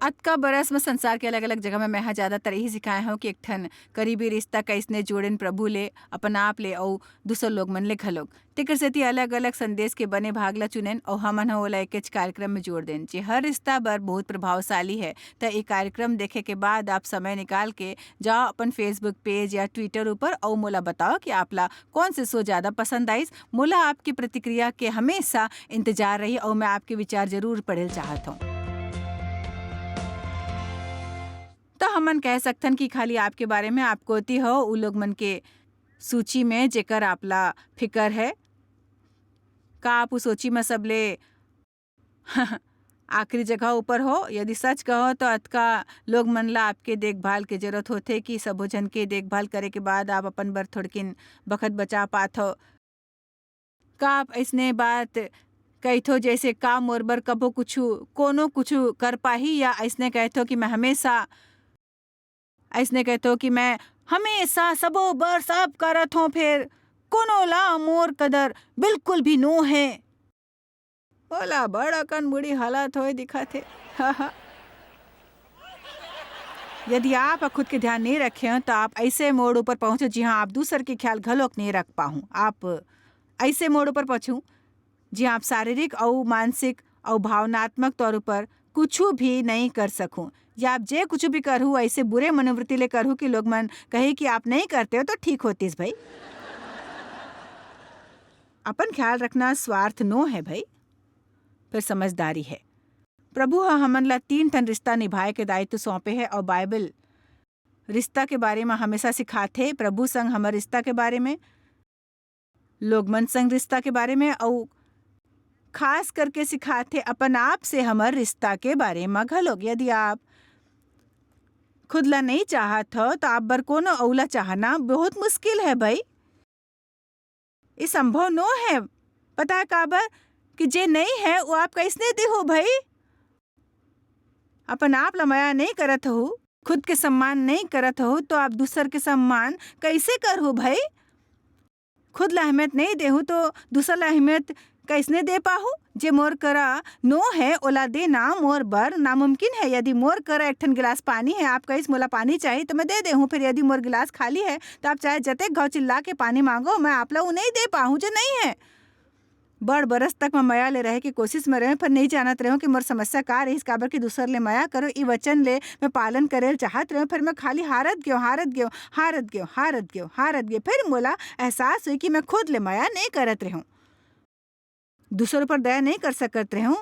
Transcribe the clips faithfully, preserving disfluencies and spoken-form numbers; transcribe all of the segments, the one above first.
अतका बरस म संसार के अलग-अलग जगह म मैं ह ज्यादातर इही सिखाए हंव कि एक ठन करीबी रिश्ता कइसने जोड़ेन प्रभु ले, अपन आप ले अउ दूसर लोग मन ले घलोक। तेकर सेती अलग-अलग संदेश के बने भाग ला चुनेन अउ हमन ह ओला एकेच कार्यक्रम म जोड़ देन, जे हर रिश्ता बर बहुत प्रभावशाली हे। त ए कार्यक्रम देखे के बाद आप समय निकाल के जाओ अपन Facebook page या Twitter ऊपर अउ मोला बताओ कि आप ला कौन से show ज्यादा पसंद आइस। मोला आपके प्रतिक्रिया के हमेशा इंतजार रही अउ मैं आपके विचार जरूर पढ़े ल चाहत हूँ। त हमन कह सकथन कि खाली आपके बारे में आप कोती हो उ लोग मन के सूची में जेकर आप ला फिकर है। का आप उ सूची में सबले आखिरी जगह ऊपर हो? यदि सच कहो तो अतका लोग मन ला आपके देखभाल के जरूरत होथे कि सबो झन के देखभाल करे के बाद आप अपन बर थोड़किन बखत बचा पात हो। का आप अइसने बात कहिथो जैसे का मोर बर कभो कुछु, कोनो कुछु कर पाही, या अइसने कहिथो कि मैं हमेशा, अइसने कहिथो कि मैं हमेशा सबो बर सब करत हों, फेर कोनो ला मोर कदर बिल्कुल भी नो है? ओला बड़ अकन बुढ़ी हालत होए दिखत हे। यदि आप ह खुद के ध्यान नहीं रखे हो, तो आप ऐसे मोड़ ऊपर पहुंचो, जिहां आप दूसर के ख्याल घलोक नहीं रख पाहू। आप ऐसे मोड़ ऊपर पहुंचू, जिहां आप शारीरिक अउ मानसिक अउ भावनात्मक तौर ऊपर कुछु भी नहीं कर सकू, या आप जे कुछु भी करहू, ऐसे बुरे मनोवृत्ति ले करहू कि लोग मन कही कि आप नहीं करते हो, तो ठीक होतीस भाई। अपन ख्याल रखना स्वार्थ नो है भाई, पर समझदारी है। प्रभु ह हमन ला तीन ठन रिश्ता निभाए के दायित्व सौंपे है, और बाइबल रिश्ता के बारे में हमेशा सिखाथे, प्रभु संग हमर रिश्ता के बारे में, लोग मन संग रिश्ता के बारे में, अउ खास करके सिखाथे अपन आप से हमर रिश्ता के बारे में घलोक। यदि आप खुद ला नहीं चाहत हो, तो आप बर कोनो अउ ला चाहना बहुत मुश्किल है भाई। ये संभव नो है। पता है काबर? कि जे नहीं है, वो आप कैसने देहू भाई? अपन आप ला मया नहीं करत हो, खुद के सम्मान नहीं करत हो, तो आप दूसर के सम्मान कैसे करहू भाई? खुद ला अहमियत नहीं देहू, तो दूसर ला अहमियत कैसने दे पाहू? जे मोर करा नो है, ओला देना मोर बर नामुमकिन है। यदि मोर करा एक ठन गिलास पानी है, आप कहिस, "मोला पानी चाहिए," तो मैं दे देहूँ। फिर यदि मोर गिलास खाली है, तो आप चाहे जतेक घाव चिल्ला के पानी मांगो, मैं आप ला वो नहीं दे पाहूँ, जो नहीं है। बड़ बरस तक मैं मया ले रहे के कोशिश में रहें, पर नहीं जानत रहें कि मोर समस्या का रहिस, काबर कि दूसर ले मया करो, ई वचन ले मैं पालन करे ल चाहत रहें, पर मैं खाली हारत गयो, हारत गयो, हारत गयो, हारत गयो, हारत गयो। फिर मोला एहसास हुई कि मैं खुद ले मया नहीं करत रहें, दूसर ऊपर दया नहीं कर सकत रहें।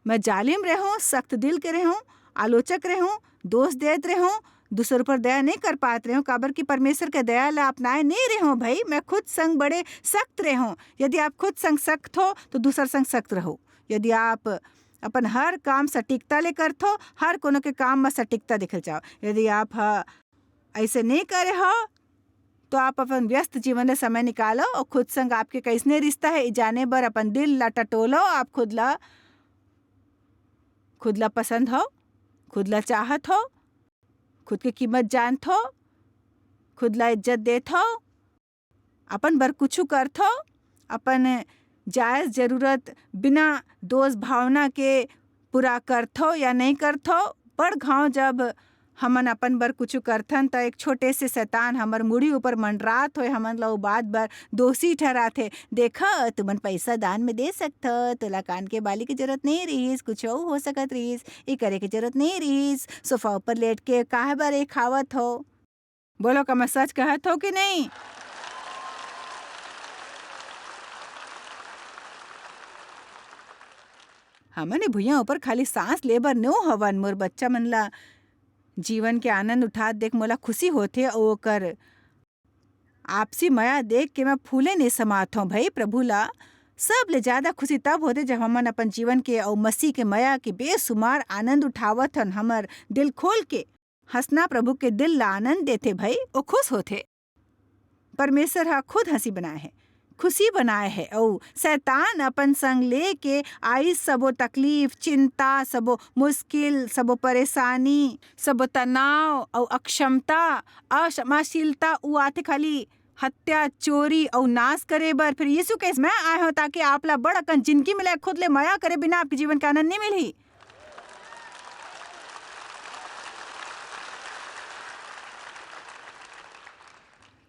मैं जालिम रहें, सख्त दिल के रहें, आलोचक रहें, दोष देत रहें, दूसर ऊपर दया नहीं कर पात रहें, काबर कि परमेश्वर के दया ला अपनाए नहीं रहें भाई। मैं खुद संग बड़े सख्त रहें। यदि आप खुद संग सख्त हो, तो दूसर संग सख्त रहो। यदि आप अपन हर काम सटीकता ले करथो, हर कोनो के काम में सटीकता देखल चाहो, यदि आप ह ऐसे नहीं करे हो, तो आप अपन व्यस्त जीवन ले समय निकालो और खुद संग आपके कैसने रिश्ता है, ई जाने बर अपन दिल ला टटोलो। आप खुद ला, खुद ला पसंद हो, खुद ला चाहत हो, खुद के कीमत जानत हो, खुद ला इज्जत देत हो, अपन बर कुछु करत हो, अपन जायज जरूरत बिना दोष भावना के पूरा करत हो या नहीं करत हो। बड़ घाव जब हमन अपन बर कुछु करथन, त एक छोटे से शैतान हमर मुड़ी ऊपर मंडरात होए हमन ला ओ बात बर दोषी ठहराथे। "देखा, तुमन पैसा दान में दे सकथो, तोला कान के बाली के जरूरत नहीं रहिस, कुछ अउ हो सकत रहिस, ये करे के जरूरत नहीं रहिस, सोफा ऊपर लेट के काहे बर ये खावत हो?" बोलो, का मैं सच कहत हो कि नहीं? हमन ए भुइयां ऊपर खाली सांस ले बर नो हवन। मोर बच्चा मन ला जीवन के आनंद उठात देख मोला खुशी होथे, अउ ओकर आपसी मया देख के मैं फूले नहीं समात हूँ। भाई, प्रभु ला सबले ज्यादा खुशी तब होथे, जब हमन अपन जीवन के अउ मसीह के मया के बेसुमार आनंद उठावत हन। हमर दिल खोल के हंसना प्रभु के दिल ला आनंद देथे भाई, ओ खुश होथे। परमेश्वर ह खुद हंसी बनाए हे, खुशी बनाए हे, अउ शैतान अपन संग लेके आई सबो तकलीफ, चिंता, सबो मुश्किल, सबो परेशानी, सबो तनाव अउ अक्षमता, अक्षमाशीलता, उ आथे खाली हत्या, चोरी अउ नाश करे बर। फिर यीशु कहिस, "मैं आए हूं ताकि आप ला बड़ अकन जिंदगी मिले, खुद ले मया करे बिना आपके जीवन के आनंद नहीं मिलही।"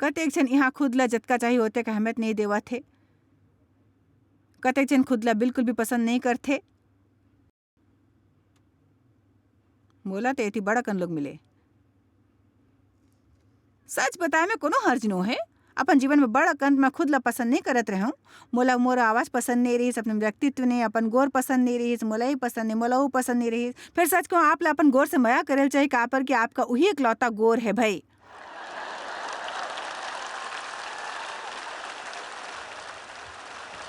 कतेक झन इहाँ खुद ला जतका चाही ओतेक अहमियत नइ देवत हे, कतेक झन खुद ला बिल्कुल भी पसंद नइ करथे। मोला तो एती बड़ अकन लोग मिले। सच बताए में कोनो हर्ज नो हे। अपन जीवन में बड़ अकन मैं खुद ला पसंद नइ करत रहेंव। मोला मोर आवाज पसंद नइ रहिस, अपन व्यक्तित्व नइ, अपन गोर पसंद नइ रहिस, मोला ये पसंद नइ, मोला वो पसंद नइ रहिस। फिर सच कहूँ, आप ला अपन गोर से मया करेल चाही, काबर कि आपका उही इकलौता गोर हे भाई।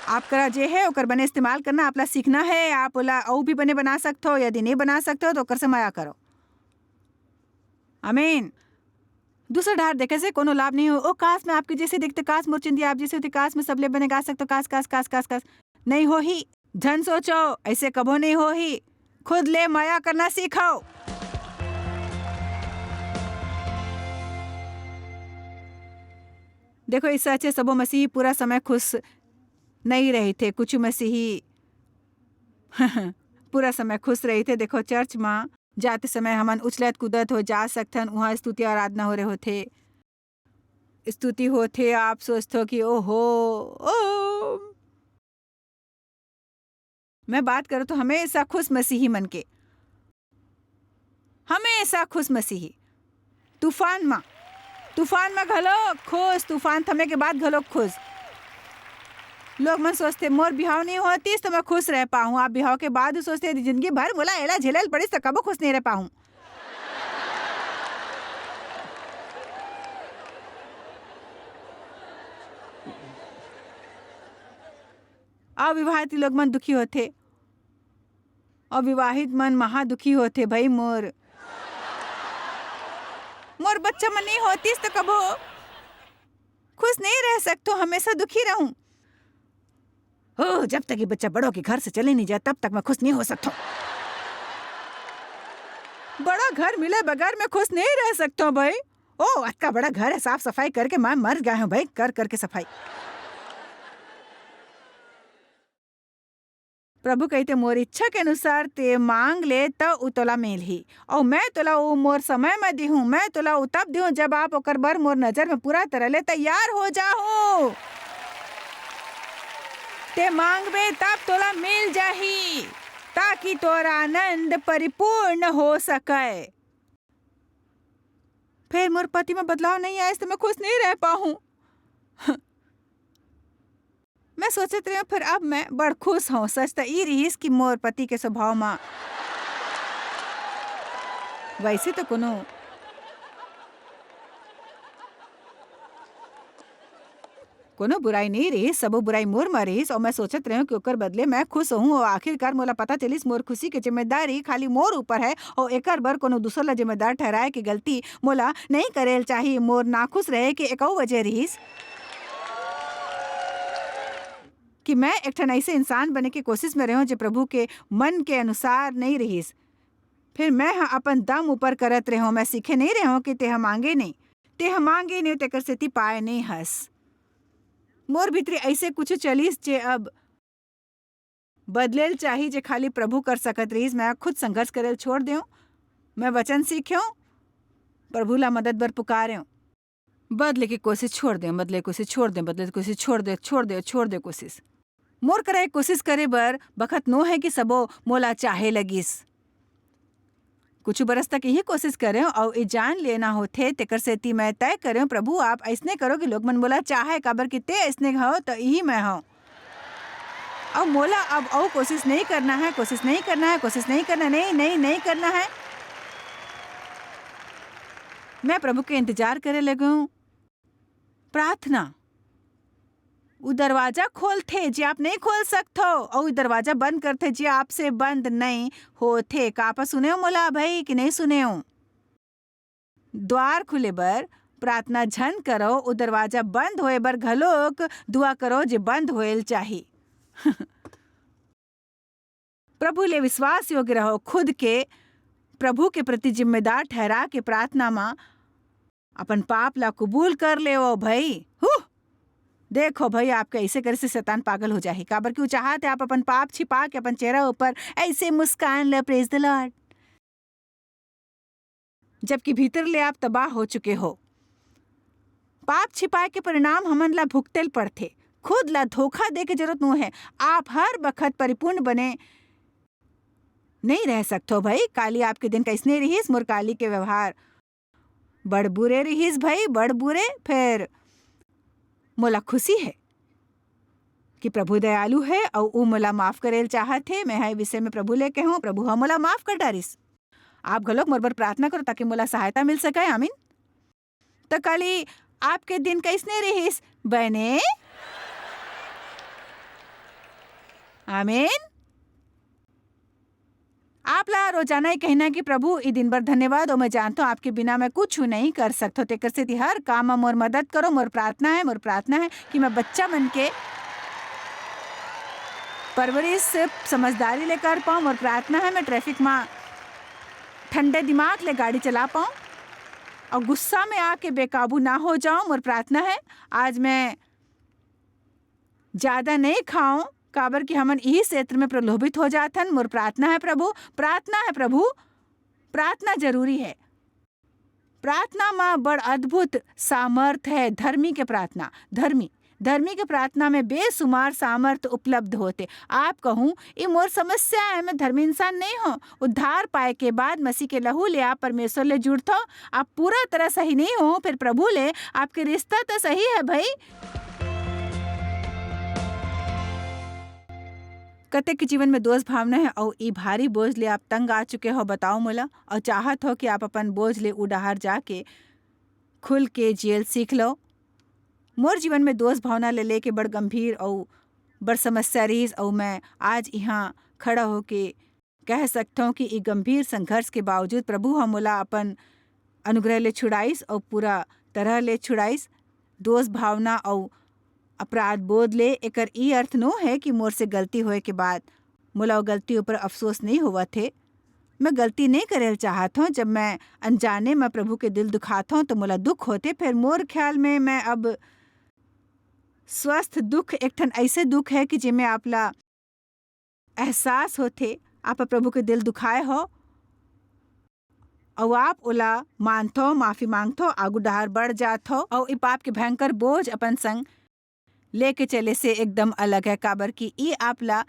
आप करा जे हे ओकर बने इस्तेमाल करना आप ला सीखना हे। आप ओला अउ भी बने बना सकथो, यदि नइ बना सकथो तो ओकर से मया करो। आमीन। दूसर डहर देखे से कोनो लाभ नइ हो। ओ काश, मैं आपके जइसे दिखतेंव, काश मोर चिंदी आप जइसे होतेव, काश मैं सबले बने गा सकतेंव, काश, काश, काश, काश, काश। नइ होही। झन सोचो, अइसे कभो नइ होही। खुद ले मया करना सीखो। देखो, इससे अच्छे सबो मसीही पूरा समय खुश नइ रहिथे। कुछु मसीही पूरा समय खुश रहिथे। देखो, चर्च म जाते समय हमन उछलत कूदत हो जा सकथन, उहाँ स्तुति आराधना हो रहे होथे, स्तुति होथे, आप सोचथो कि ओहो, ओ। मैं बात करूँ तो हमेशा खुश मसीही मन के, हमेशा खुश मसीही। तूफान म, तूफान म घलो खुश, तूफान थमे के बाद घलो खुश। लोग मन सोचथे, "मोर बिहाव नइ होतिस तो मैं खुश रह पाहूँ।" आप बिहाव के बाद भी सोचथे, "यदि जिंदगी भर मोला एला झेले ल पड़िस तो कभू खुश नइ रह पाहूँ।" अविवाहित लोग मन दुखी होथे, अविवाहित मन महा दुखी होथे, "भाई मोर, मोर बच्चा मन नइ होतिस तो कभू खुश नइ रह सकथों, हमेशा दुखी रहूं। हो, जब तक ये बच्चा बड़ों के घर से चले नइ जाए, तब तक मैं खुश नइ हो सकथों। बड़ा घर मिले बगैर मैं खुश नइ रह सकथों भाई। ओ, अतका बड़ा घर हे, साफ सफाई करके मैं मर गे हों भाई, कर करके सफाई।" प्रभु कहिथे, "मोर इच्छा के अनुसार तें मांग ले, त ऊ तोला मिलही, अऊ मैं तोला ऊ मोर समय म दिहूं, मैं तोला ऊ तब दिहूं, जब आप ओकर बर मोर नजर म पूरा तरह ले तैयार हो जाहू। तें मांगबे, तब तोला मिल जाही, ताकि तोर आनंद परिपूर्ण हो सकय।" फेर मोर पति म बदलाव नइ आइस, त मैं खुश नइ रह पाहूं। मैं सोचत रहेंव, फेर अब मैं बड़ खुश हों। सच त ई रिहिस कि मोर पति के स्वभाव म वइसे तो कोनो, कोनो बुराई नइ रिहिस, सबो बुराई मोर म रिहिस, अऊ मैं सोचत रहेंव कि ओकर बदले मैं खुश होहूं, अऊ आखिरकार मोला पता चलिस, मोर खुशी के जिम्मेदारी खाली मोर ऊपर हे, अऊ एकर बर कोनो दूसर ला जिम्मेदार ठहराए के गलती मोला नइ करे ल चाही। मोर नाखुश रहे के एकऊ वजह रिहिस कि मैं एक ठन अइसे इंसान बने के कोशिश म रहेंव, जे प्रभु के मन के अनुसार नइ रिहिस। फेर मैं ह अपन दम ऊपर करत रहेंव, मैं सीखे नइ रहेंव कि तेंह मांगे नइ, तेंह मांगे नइ, तेकर सेती पाए नइ हस। मोर भीतरी अइसे कुछु चलिस, जे अब बदले ल चाही, जे खाली प्रभु कर सकत रिहिस। मैं खुद संघर्ष करे ल छोड़ देंव, मैं वचन सीखेंव, प्रभु ला मदद बर पुकारेंव। बदले के कोशिश छोड़ दे, बदले के कोशिश छोड़ दे, बदले के कोशिश छोड़ दे, छोड़ दे, छोड़ दे कोशिश। मोर करा एक कोशिश करे बर बखत नो हे कि सबो मोला चाहे लगिस। कुछ बरस तक इही कोशिश करेंव अऊ ए जान लेना होथे, तेकर सेती मैं तय करेंव, "प्रभु, आप अइसने करो कि लोग मन मोला चाहे, काबर कि तें अइसने हव, त इही मैं हव।" अऊ मोला अब अऊ कोशिश नइ करना हे, कोशिश नइ करना हे, कोशिश नइ करना, नइ, नइ, नइ करना हे। मैं प्रभु के इंतजार करे लगेंव। प्रार्थना, ऊ दरवाजा खोलथे, जे आप नइ खोल सकथव, अऊ ऊ दरवाजा बंद करथे, जे आपसे बंद नइ होथे। का आप सुनेव मोला, भाई, कि नइ सुनेव? द्वार खुले बर प्रार्थना झन करो, ओ दरवाजा बंद होए बर घलोक दुआ करो, जे बंद होए ल चाही। प्रभु ले विश्वास योग्य रहो, खुद के प्रभु के प्रति जिम्मेदार ठहरा के प्रार्थना म अपन पाप ला कबूल कर लेवो भई। हू! देखो भई, आपके अइसे करे से शैतान पागल हो जाही, काबर कि ऊ चाहत हे आप अपन पाप छिपा के अपन चेहरा ऊपर अइसे मुस्कान ले, Praise the Lord। जबकि भीतर ले आप तबाह हो चुके हो। पाप छिपाए के परिणाम हमन ला भुगते ल पड़थे। खुद ला धोखा दे के जरूरत नो हे। आप हर बखत परिपूर्ण बने नहीं रह सकथो भाई। काली आपके दिन कइसने रिहिस, मोर काली के व्यवहार बड़ बुरे रिहिस भाई, बड़ बुरे। फेर मोला खुशी हे कि प्रभु दयालु हे अउ ऊ मोला माफ करे ल चाहत हे। मैं ह ए विषय में प्रभु ले कहूं, प्रभु ह मोला माफ कर डारिस। आप घलोक मोर बर प्रार्थना करो ताकि मोला सहायता मिल सके। आमीन। त काली आपके दिन कइसने रिहिस बने? आमीन। आप ला रोजाना ही कहना कि प्रभु, ई दिन बर धन्यवाद, और मैं जानता हूँ आपके बिना मैं कुछ नहीं कर सकता। तेकर सेती हर काम में मोर मदद करो। मोर प्रार्थना है, मोर प्रार्थना है कि मैं बच्चा मन के परवरिश से समझदारी ले कर पाऊँ। मोर प्रार्थना है मैं ट्रैफिक में ठंडे दिमाग ले गाड़ी चला पाऊँ और गुस्सा में आके बेकाबू ना हो जाऊँ। मोर प्रार्थना है आज मैं ज्यादा नहीं खाऊं, काबर कि हमन इही क्षेत्र में प्रलोभित हो जाथन। मोर प्रार्थना है प्रभु, प्रार्थना है प्रभु, प्रार्थना जरूरी है। प्रार्थना म बड़ अद्भुत सामर्थ है। धर्मी के प्रार्थना, धर्मी, धर्मी के प्रार्थना में बेसुमार सामर्थ उपलब्ध होथे। आप कहूं, "ये मोर समस्या है, मैं धर्मी इंसान नहीं हूं।" उद्धार पाए के बाद मसीह के लहू ले आप परमेश्वर ले जुड़थो। आप पूरा तरह सही नहीं हो, फिर प्रभु ले आपके रिश्ता तो सही है भाई। कतेक के जीवन में दोष भावना है अउ ई भारी बोझ ले आप तंग आ चुके हो, बताओ मोला, अउ चाहत हो कि आप अपन बोझ ले उ डहार जाके खुल के जियल सीख लो। मोर जीवन में दोष भावना ले लेके बड़ गंभीर अउ बड़ समस्या रहीस, अउ मैं आज इहाँ खड़ा होके कह सकथों कि ई गंभीर संघर्ष के बावजूद प्रभु ह मोला अपन अनुग्रह ले छुड़ाइस अउ पूरा तरह ले छुड़ाइस। दोष भावना अउ अपराध बोध ले एकर ई अर्थ नो है कि मोर से गलती होए के बाद मोला ओ गलती ऊपर अफसोस नहीं होवत हे। मैं गलती नहीं करे ल चाहत हूँ। जब मैं अनजाने में प्रभु के दिल दुखात हूँ तो मोला दुख होथे। फिर मोर ख्याल में मैं अब स्वस्थ दुख एक ठन ऐसे दुख है कि जेमे आप ला एहसास होथे, आप प्रभु के दिल दुखाए हो, अउ आप ओला मानथो, माफी मांगथो, आगू डहार बढ़ जाथो, अउ ई पाप के भयंकर बोझ अपन संग लेके चले से एकदम अलग है, काबर कि ई आप ला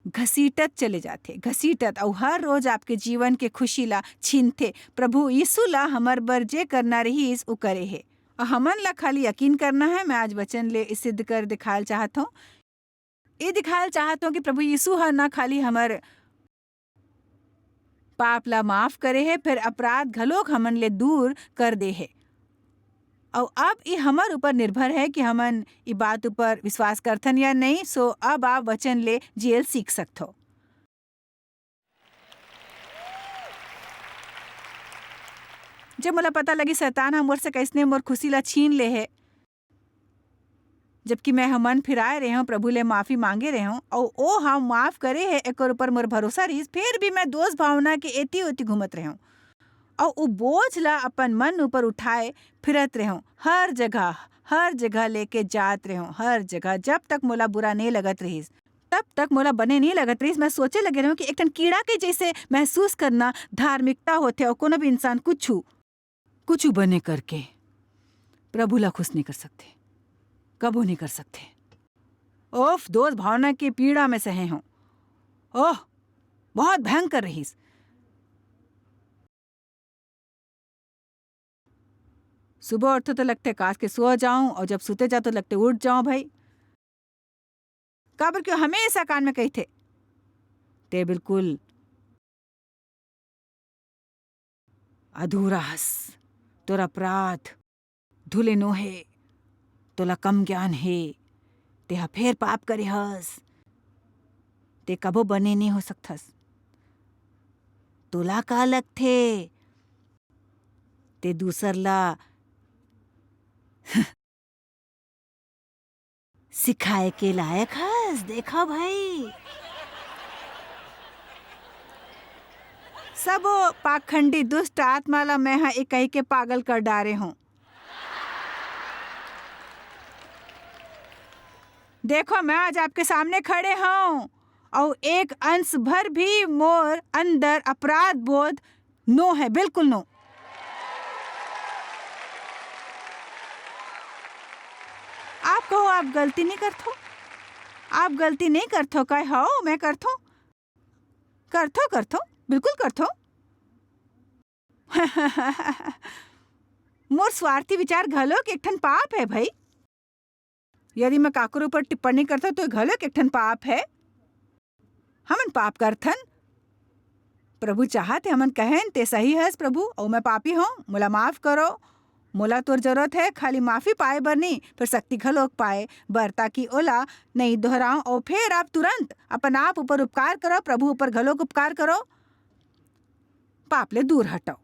घसीटत चले जाथे, घसीटत, अउ हर रोज आपके जीवन के खुशी ला छीनथे। प्रभु यीशु ला हमर बर जे करना रहीस, उ करे हे। अउ हमन ला खाली यकीन करना है। मैं आज वचन ले सिद्ध कर दिखाल चाहत हूँ। ये दिखाल चाहत हूँ कि प्रभु यीशु ह न खाली हमर पाप ला माफ करे हे, फिर अपराध घलोक हमन ले दूर कर दे हे। अउ अब ये हमर ऊपर निर्भर है कि हमन ई बात ऊपर विश्वास करथन या नहीं। सो अब आप वचन ले जियल सीख सकथो। जब मोला पता लगी शैतान ह मोर से कैसने मोर खुशी ला छीन ले हे, जबकि मैं ह मन फिराए रेहेंव, प्रभु ले माफी मांगे रेहेंव, अउ ओ ह माफ करे हे, एकर ऊपर मोर भरोसा रहिस, फेर भी मैं दोष भावना के एती ओती घूमत रेहेंव, अउ ओ बोझ ला अपन मन ऊपर उठाए फिरत रेहेंव, हर जगह, हर जगह लेके जात रेहेंव, हर जगह, जब तक मोला बुरा नहीं लगत रहिस, तब तक मोला बने नहीं लगत रहिस। मैं सोचे लगे रेहेंव कि एक ठन कीड़ा के जैसे महसूस करना धार्मिकता होथे, अउ कोनो भी इंसान कुछु कुछु बने करके प्रभु ला खुश नहीं कर सकथे, कभू नहीं कर सकथे। ओफ, दोष भावना के पीड़ा में सहे हूँ। ओह, बहुत भयंकर रहीस। सुबह उठो तो लगथे काश के सो जाऊं, और जब सुते जाओ तो लगथे उठ जाओ भाई। काबर क्यों हमेशा कान में कहिथे, "ते बिल्कुल अधूरा हस, तोर अपराध धुले नो हे, तोला कम ज्ञान हे, तेहा फेर पाप करे हस, ते कबो बने नहीं हो सकथस। तोला का लगथे, ते दूसर ला सिखाए के लायक हस, देखो भाई।" सबो पाखंडी दुष्ट आत्मा ला मैं ह इकाई के पागल कर डारे हूँ। देखो, मैं आज आपके सामने खड़े हूँ, अउ एक अंश भर भी मोर अंदर अपराध बोध नो है, बिल्कुल नो। तो आप गलती नहीं करथो? आप गलती नहीं करथो काय? हव, मैं करथो, करथो, करथो, बिल्कुल करथो। मोर स्वार्थी विचार घलो के एक ठन पाप है भाई। यदि मैं काकरो ऊपर टिप्पणी करथो तो घलो के एक ठन पाप है। हमन पाप करथन। प्रभु चाहत हे हमन कहेन, "ते सही हस प्रभु, अउ मैं पापी हूँ, मोला माफ करो।" मोला तोर जरूरत है खाली माफी पाए बर नहीं, फिर शक्ति घलोक पाए बर, ताकि ओला नहीं दोहराओ। अउ फिर आप तुरंत अपन आप ऊपर उपकार करो, प्रभु ऊपर घलोक उपकार करो, पाप ले दूर हटो।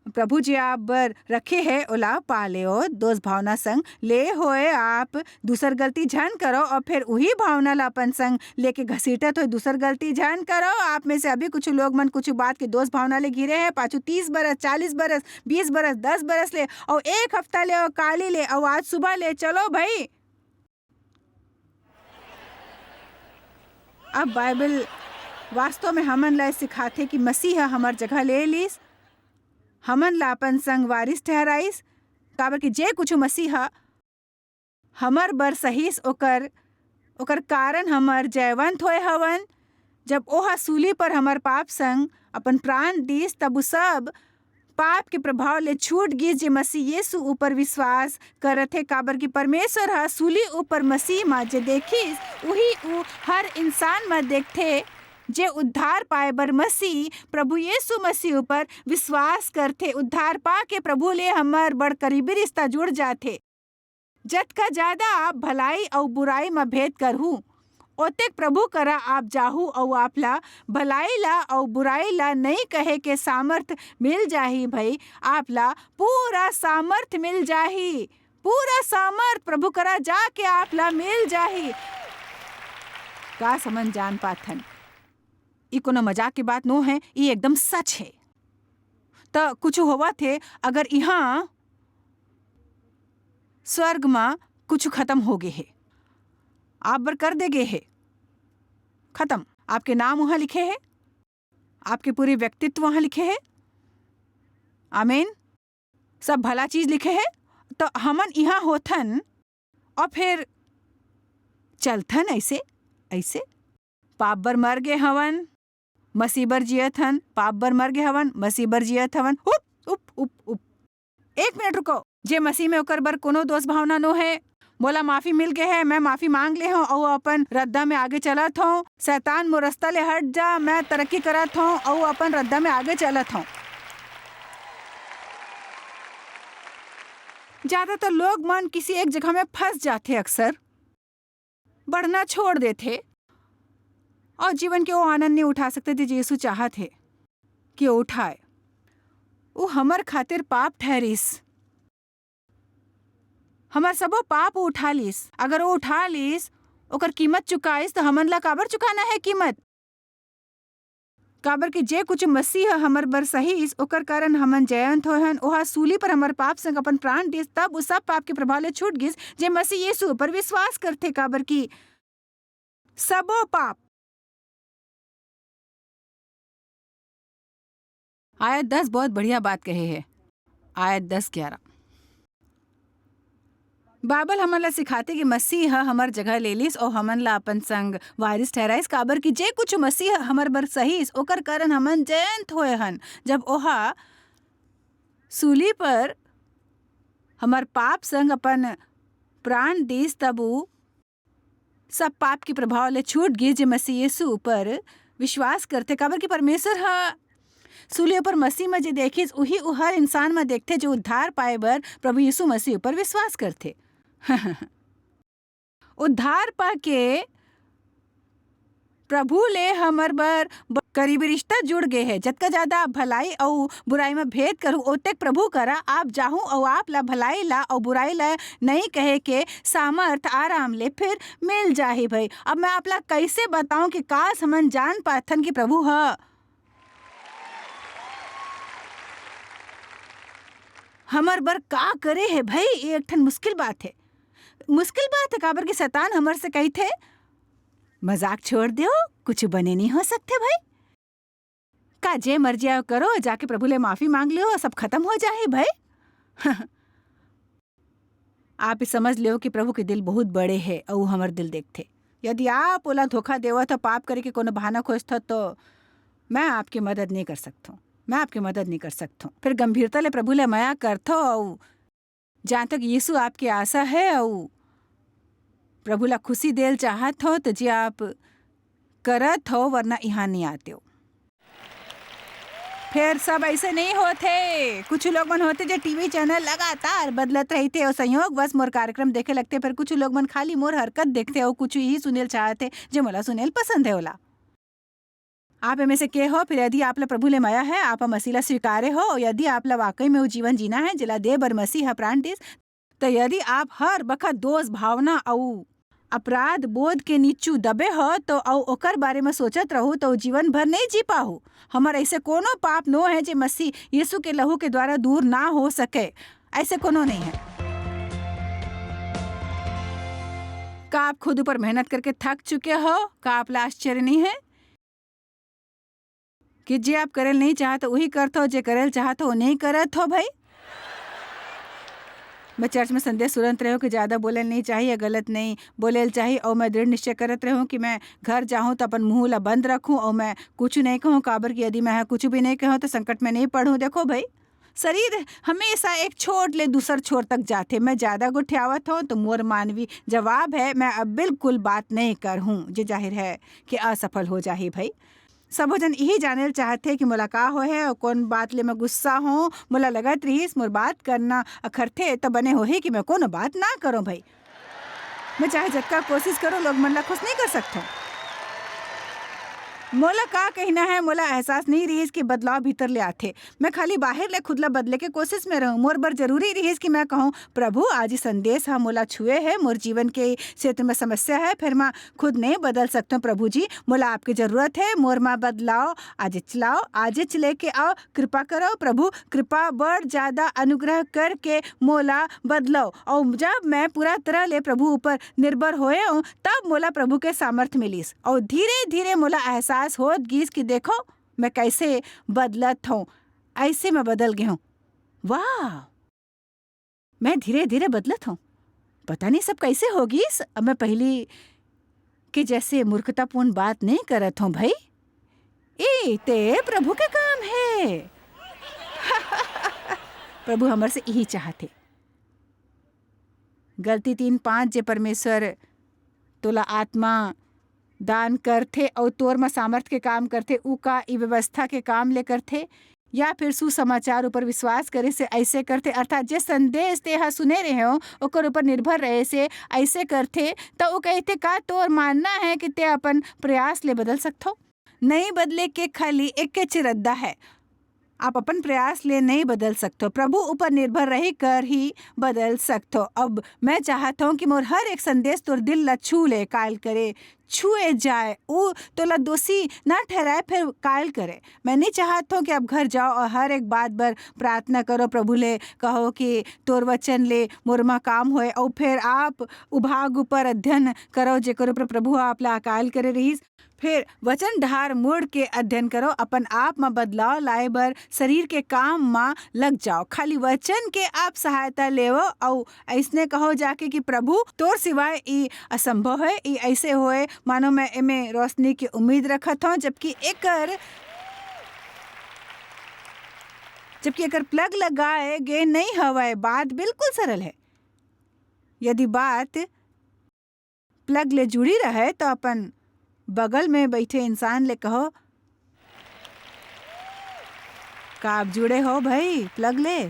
प्रभु जी आप बर रखे है, ओला पा लेओ। दोष भावना संग ले होए आप दूसर गलती झन करो, और फिर उही भावना ला अपन संग लेके घसीटत होए दूसर गलती झन करो। आप में से अभी कुछ लोग मन कुछ बात के दोष भावना ले घिरे हैं, पाछू तीस बरस, चालीस बरस, बीस बरस, दस बरस ले, और एक हफ्ता ले, और काली ले, और आज सुबह ले, चलो भाई। अब बाइबल वास्तव में हमन ला सिखाथे कि मसीह ह हमर जगह ले लीस, हमन ला अपन संग वारिस ठहराइस, काबर कि जे कुछु मसीह ह हमर बर सहीस, ओकर, ओकर कारण हमर जयवंत होए हवन। जब ओह सूली पर हमर पाप संग अपन प्राण दीस, तब उ सब पाप के प्रभाव ले छूट गिस, जे मसीह यीशु ऊपर विश्वास करत हे, काबर कि परमेश्वर ह सूली ऊपर मसीह म जे देखिस, उही उ हर इंसान म देखथे, जे उद्धार पाए बर मसीह, प्रभु यीशु मसीह ऊपर विश्वास करथे। उद्धार पा के प्रभु ले हमर बड़ करीबी रिश्ता जुड़ जाथे। जतका ज्यादा आप भलाई अउ बुराई म भेद करहू, ओतेक प्रभु करा आप जाहू अउ आप ला भलाई ला अउ बुराई ला नई कहे के सामर्थ मिल जाही। भई, आप ला पूरा सामर्थ मिल जाही, पूरा सामर्थ प्रभु करा जाके आप ला मिल जाही। का समझ जान पाथन? ई कोनो मजाक के बात नो है, ई एकदम सच है। त कुछ होवत हे, अगर इहाँ स्वर्ग म कुछ खत्म हो गे हे, आप बर कर दे गे हे, खत्म, आपके नाम वहाँ लिखे हे, आपके पूरे व्यक्तित्व वहाँ लिखे हे। आमीन। सब भला चीज लिखे हे। त हमन इहाँ होथन और फिर चलथन ऐसे, ऐसे। पाप बर मर गे हवन, मसीह बर जियत हन, पाप बर मर गे हवन, मसीह बर जियत हवन। उप, उप, उप, उप। एक मिनट रुको, जे मसीह में ओकर बर कोनो दोष भावना नो है, मोला माफी मिल गे है, मैं माफी मांग ले हूँ अउ अपन रद्दा में आगे चलत हूँ। शैतान, मोर रस्ता ले हट जा, मैं तरक्की करत हूँ अउ अपन रद्दा में आगे चलत हूँ। ज्यादातर लोग मन किसी एक जगह में फंस जाथे अक्सर। बढ़ना छोड़ देथे और जीवन के वो आनंद नहीं उठा सकते थे जो यीशु चाहत हे कि वो उठाए। वो हमर खातिर पाप ठहरिस, हमर सबो पाप वो उठा लीस। अगर वो उठा लीस, ओकर कीमत चुकाइस, तो हमन ला काबर चुकाना है कीमत? काबर कि जे कुछ मसीह ह हमर बर सहीस, ओकर कारण हमन जयंत होए हन। ओहा सूली पर हमर पाप संग अपन प्राण दिस, तब उ सब पाप के प्रभाव ले छूट गिस, जे मसीह यीशु पर विश्वास करथे। काबर कि सबो पाप। आयत दस बहुत बढ़िया बात कहे हे। आयत दस ग्यारह। बाइबल हमन ला सिखाथे कि मसीह ह हमर जगह ले लिस अउ हमन ला अपन संग वारिस ठहराइस, काबर कि जे कुछ मसीह ह हमर बर सहीस, ओकर कारण हमन जयंत होए हन। जब ओहा सूली पर हमर पाप संग अपन प्राण दिस, तब उ सब पाप के प्रभाव ले छूट गिस, जे मसीह यीशु ऊपर विश्वास करथे, काबर कि परमेश्वर ह सूली ऊपर मसीह म जे देखिस, उही उ हर इंसान म देखथे, जो उद्धार पाए बर प्रभु यीशु मसीह ऊपर विश्वास करथे। उद्धार पाके प्रभु ले हमर बर ब-, करीबी रिश्ता जुड़ गे हे। जतका ज्यादा आप भलाई अउ बुराई म भेद करहू, ओतेक प्रभु करा आप जाहू अउ आप ला भलाई ला अउ बुराई ला नई कहे के सामर्थ आराम ले फिर मिल जाही। भई, अब मैं आप ला कइसे बताऊं कि काश हमन जान पाथन कि प्रभु ह हमर बर का करे हे। भई, ये एक ठन मुश्किल बात हे, मुश्किल बात हे, काबर कि शैतान हमर से कहिथे, "मजाक छोड़ देव, कुछ बने नहीं हो सकथे भई। का जे मर्जी आयो करो, जाके प्रभु ले माफी मांग लेव, सब खत्म हो जाही भई।" आप ये समझ लेव कि प्रभु के दिल बहुत बड़े हे अउ हमर दिल देखथे। यदि आप ओला धोखा देवत हो, पाप करे के कोनो बहाना खोजथो, तो मैं आपके मदद नहीं कर सकथो, मैं आपके मदद नहीं कर सकथो। फिर गंभीरता ले प्रभु ले मया करथो अउ जहाँ तक यीशु आपके आशा है अउ प्रभु ला खुशी देल चाहत हो, तो जे आप करत हो, वरना यहाँ नहीं आते हो। फिर सब ऐसे नहीं होते। कुछ लोग मन होते जो टीवी चैनल लगातार बदलत रहते और संयोग बस मोर कार्यक्रम देखे लगते। फिर कुछ लोग मन खाली मोर हरकत देखते और कुछ ही सुनेल चाहते जो मोला सुनेल पसंद है ओला। आप एमे से के हो? फिर यदि आप ला प्रभु ले मया है, आप मसीह ला स्वीकारे हो, यदि आप ला वाकई में वो जीवन जीना है जेला दे बर मसीह ह प्राण दिस, तो यदि आप हर बखत दोष भावना अउ अपराध बोध के नीचू दबे हो तो अउ ओकर बारे में सोचत रहू तो जीवन भर नहीं जी पाहू। हमर ऐसे कोनो पाप नो है जे मसीह यीशु के लहू के द्वारा दूर ना हो सके, ऐसे कोनो नहीं है। का आप खुद ऊपर मेहनत करके थक चुके हो? का आप ला आश्चर्य नहीं है कि जे आप करेल नहीं चाहत, वही करत हो, जे करेल चाहत हो, नहीं करत हो भाई? मैं चर्च में संदेश सुनत रहे हूँ कि ज्यादा बोलेल नहीं चाहिए, गलत नहीं बोलेल चाहिए, और मैं दृढ़ निश्चय करत रहे हूँ कि मैं घर जाहूँ तो अपन मुंह ला बंद रखूँ और मैं कुछ नहीं कहूँ, काबर कि यदि मैं कुछ भी नहीं कहूँ तो संकट में नहीं पड़ूँ। देखो भाई, शरीर हमेशा एक छोर ले दूसर छोर तक जाथे। मैं ज्यादा गोठियावत हूँ तो मोर मानवी जवाब है, मैं अब बिल्कुल बात नहीं करहूँ, जे जाहिर है कि असफल हो जाही भाई। सबो झन इही जानेल चाहथे कि मोला का होए हे अउ कोन बात ले मैं गुस्सा हों। मोला लगत रिहिस मोर बात करना अखरथे त बने होही कि मैं कोनो बात ना करों भई। मैं चाहे जतका कोशिश करों, लोग मन ला खुश नहीं कर सकथों। मोला का कहना है, मोला एहसास नहीं रिहिस कि बदलाव भीतर ले आथे। मैं खाली बाहिर ले खुद ला बदले के कोशिश में रहूं। मोर बर जरूरी रिहिस कि मैं कहूं, "प्रभु, आज ये संदेश ह मोला छुए हे, मोर जीवन के क्षेत्र में समस्या है, फिर मैं खुद नहीं बदल सकता हूँ। प्रभु जी, मोला आपके जरूरत है, मोर मा बदलाव आजेच लाव, आजेच लेके आओ, कृपा करो प्रभु, कृपा बड़ ज्यादा अनुग्रह करके मोला बदलाव।" और जब मैं पूरा तरह ले प्रभु ऊपर निर्भर होए हूँ, तब मोला प्रभु के सामर्थ मिलिस और धीरे-धीरे मोला एहसास होत गिस कि देखो, मैं कैसे बदलत हूँ, ऐसे मैं बदल गे हूँ। वाह! मैं धीरे-धीरे बदलत हूँ। पता नहीं सब कैसे हो गिस, अब मैं पहली के जैसे मूर्खतापूर्ण बात नहीं करत हूँ भई। ए, ते प्रभु के काम है। प्रभु हमर से यही चाहथे। गलती तीन पाँच, जे परमेश्वर तोला आत्मा दान करथे अउ तोर म सामर्थ के काम करथे, ऊ का ई व्यवस्था के काम ले करथे, या फिर सुसमाचार ऊपर विश्वास करे से ऐसे करथे, अर्थात जे संदेश ते ह सुने रहे हो, ओकर ऊपर निर्भर रहे से ऐसे करथे, त ऊ कहथे, "का तोर मानना है कि ते अपन प्रयास ले बदल सकथो?" नहीं बदले के खाली एकेच रद्दा है, आप अपन प्रयास ले नहीं बदल सकथो, प्रभु ऊपर निर्भर रही कर ही बदल सकथो। अब मैं चाहत हूँ कि मोर हर एक संदेश तोर दिल ला छू ले, काल करे, छुए जाए, ऊ तोला दोषी ना ठहराए, फिर काल करे। मैं नहीं चाहत हूँ कि आप घर जाओ और हर एक बात बर प्रार्थना करो, प्रभु ले कहो कि तोर वचन ले मोर मा काम होए, और फिर आप उभाग ऊपर अध्ययन करो, जेकर ऊपर प्रभु आप ला अकाल करे रहिस। फिर वचन डहार मुड़ के अध्ययन करो, अपन आप म बदलाव लाए बर शरीर के काम म लग जाओ। खाली वचन के आप सहायता लेवो, अउ अइसने कहो जाके कि "प्रभु, तोर सिवाय ई असंभव है, ई ऐसे होए, मानो मैं एमे रोशनी की उम्मीद रखत हूँ," जबकि एकर, जबकि एकर प्लग लगाए गे नहीं हवय। बात बिल्कुल सरल है। यदि बात प्लग ले जुड़ी रहे, तो अपन बगल में बैठे इंसान ले कहो, "का आप जुड़े हो भाई प्लग ले?"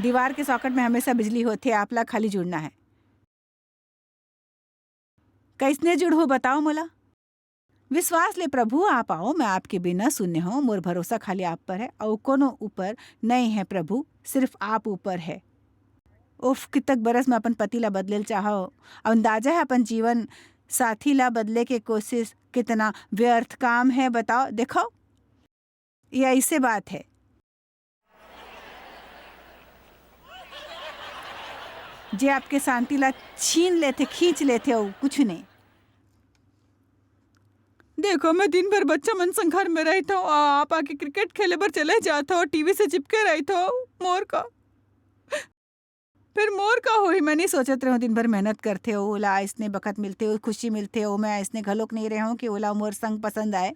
दीवार के सॉकेट में हमेशा बिजली होथे, आप ला खाली जुड़ना है। कैसने जुड़हूँ, बताओ मोला। विश्वास ले प्रभु आप आओ, मैं आपके बिना शून्य हूँ, मोर भरोसा खाली आप पर है, अउ कोनो ऊपर नहीं है प्रभु, सिर्फ आप ऊपर है। उफ, कितक बरस में अपन पति ला बदलेल चाहो, अउ अंदाजा है अपन जीवन साथी ला बदले के कोशिश कितना व्यर्थ काम है, बताओ। देखो, ये ऐसे बात है, जे आपके शांति ला छीन लेथे, खींच लेथे, अउ कुछ नहीं। देखो, मैं दिन भर बच्चा मन संग घर में रहिथव, आ आप आके क्रिकेट खेले बर चले जाथव, टीवी से चिपके रहिथव। मोर का, फिर मोर का होही? मैं नहीं सोचत रहूं, दिन भर मेहनत करथे, ओला अइसने बखत मिलथे, ओ खुशी मिलथे, ओ मैं अइसने घलोक नहीं रहूं कि ओला मोर संग पसंद आए।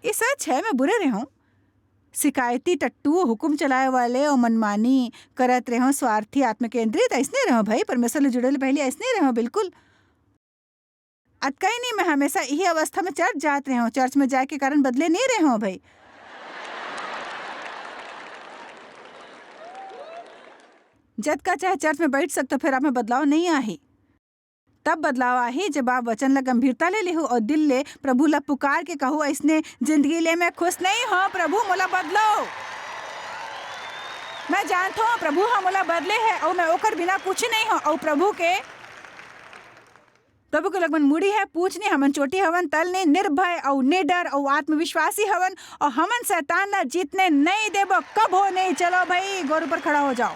ये सच है, मैं बुरे रहूं, शिकायती, टट्टू, हुकुम चलाए वाले अउ मनमानी करत रहूं, स्वार्थी, आत्मकेंद्रित, अइसने रहूं भाई। परमेश्वर ले जुड़े ले पहले अइसने रहूं, बिल्कुल। अतका ही नहीं, मैं हमेशा यही अवस्था में चर्च जात रहूं, चर्च में जाए के कारण बदले नहीं रहूं भाई। जतका चाहे चर्च में बैठ सकथव, फिर आप में बदलाव नहीं आही। तब बदलाव आही, जब आप वचन ला गंभीरता ले लेहू अउ दिल ले प्रभु ला पुकार के कहू, "अइसने जिंदगी ले मैं खुश नहीं हूं, प्रभु मोला बदलो।" मैं जानथव, प्रभु ह मोला बदले है अउ मैं ओकर बिना कुछ नहीं हूं। अउ प्रभु के, प्रभु के लोग मन मुड़ी है, पूछ नहीं, हमन चोटी हवन, तल नहीं, निर्भय अउ निडर अउ आत्मविश्वासी हवन, अउ हमन शैतान ला जीतने नहीं देबो, कभो नहीं। चलो भाई, गोड़ ऊपर खड़ा हो जाओ।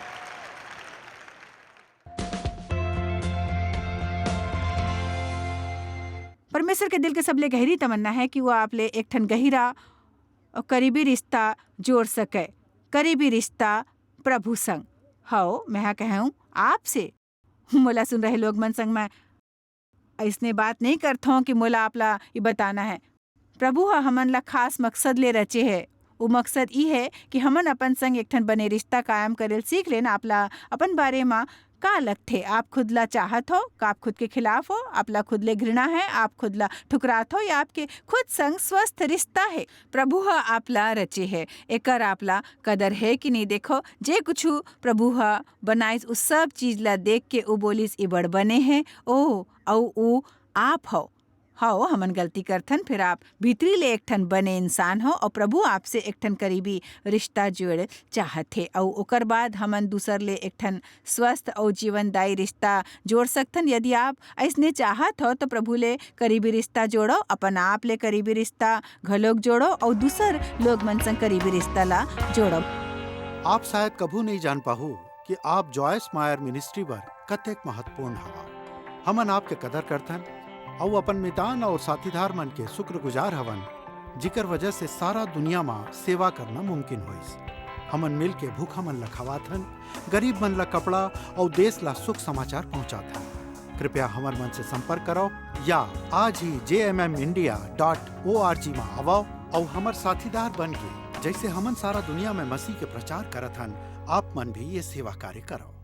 परमेश्वर के दिल के सबले गहरी तमन्ना है कि वो आप ले एक ठन गहिरा अउ करीबी रिश्ता जोड़ सके, करीबी रिश्ता प्रभु संग। हव, मैं हा कहूं आपसे, मोला सुन रहे लोग मन संग मैं अइसने बात नहीं करथों कि मोला आप ला ये बताना है। प्रभु ह हमन ला खास मकसद ले रचे है। वो मकसद ई है कि हमन अपन संग एक ठन बने रिश्ता कायम करे ल सीख लेन। आप ला अपन बारे म का लगथे? आप खुद ला चाहत हो? का आप खुद के खिलाफ हो? आप ला खुद ले घृणा है? आप खुद ला ठुकरात हो या आपके खुद संग स्वस्थ रिश्ता है? प्रभु ह आप ला रचे है, एकर आप ला कदर है कि नहीं? देखो, जे कुछु प्रभु ह बनाइस, उ सब चीज ला देख के उ बोलिस, "ई बड़ बने है।" ओ, अउ उ आप हो। हव, हमन गलती करथन, फिर आप भीतरी ले एक ठन बने इंसान हो अउ प्रभु आपसे एक ठन करीबी रिश्ता जोड़े चाहत हे। अउ ओकर बाद हमन दूसर ले एक ठन स्वस्थ अउ जीवनदायी रिश्ता जोड़ सकथन। यदि आप अइसने चाहत हो, तो प्रभु ले करीबी रिश्ता जोड़ो, अपन आप ले करीबी रिश्ता घलोक जोड़ो अउ दूसर लोग मन संग करीबी रिश्ता ला जोड़ो। आप शायद कभू नहीं जान पाहू कि आप जॉयस मायर मिनिस्ट्री बर कतेक महत्वपूर्ण हवा। हमन आपके कदर करथन अउ अपन मितान अउ साथीदार मन के शुक्रगुजार हवन, जिकर वजह से सारा दुनिया म सेवा करना मुमकिन होइस। हमन मिल के भूखा मन ल खवाथन, गरीब मन ल कपड़ा अउ देश ल सुख समाचार पहुंचाथन। कृपया हमर मन से संपर्क करव या आज ही J M M India dot O R G म आवव अउ हमर साथीदार बन के, जइसे हमन सारा दुनिया में मसीह के प्रचार करत हन, आप मन भी ये सेवा कार्य करव।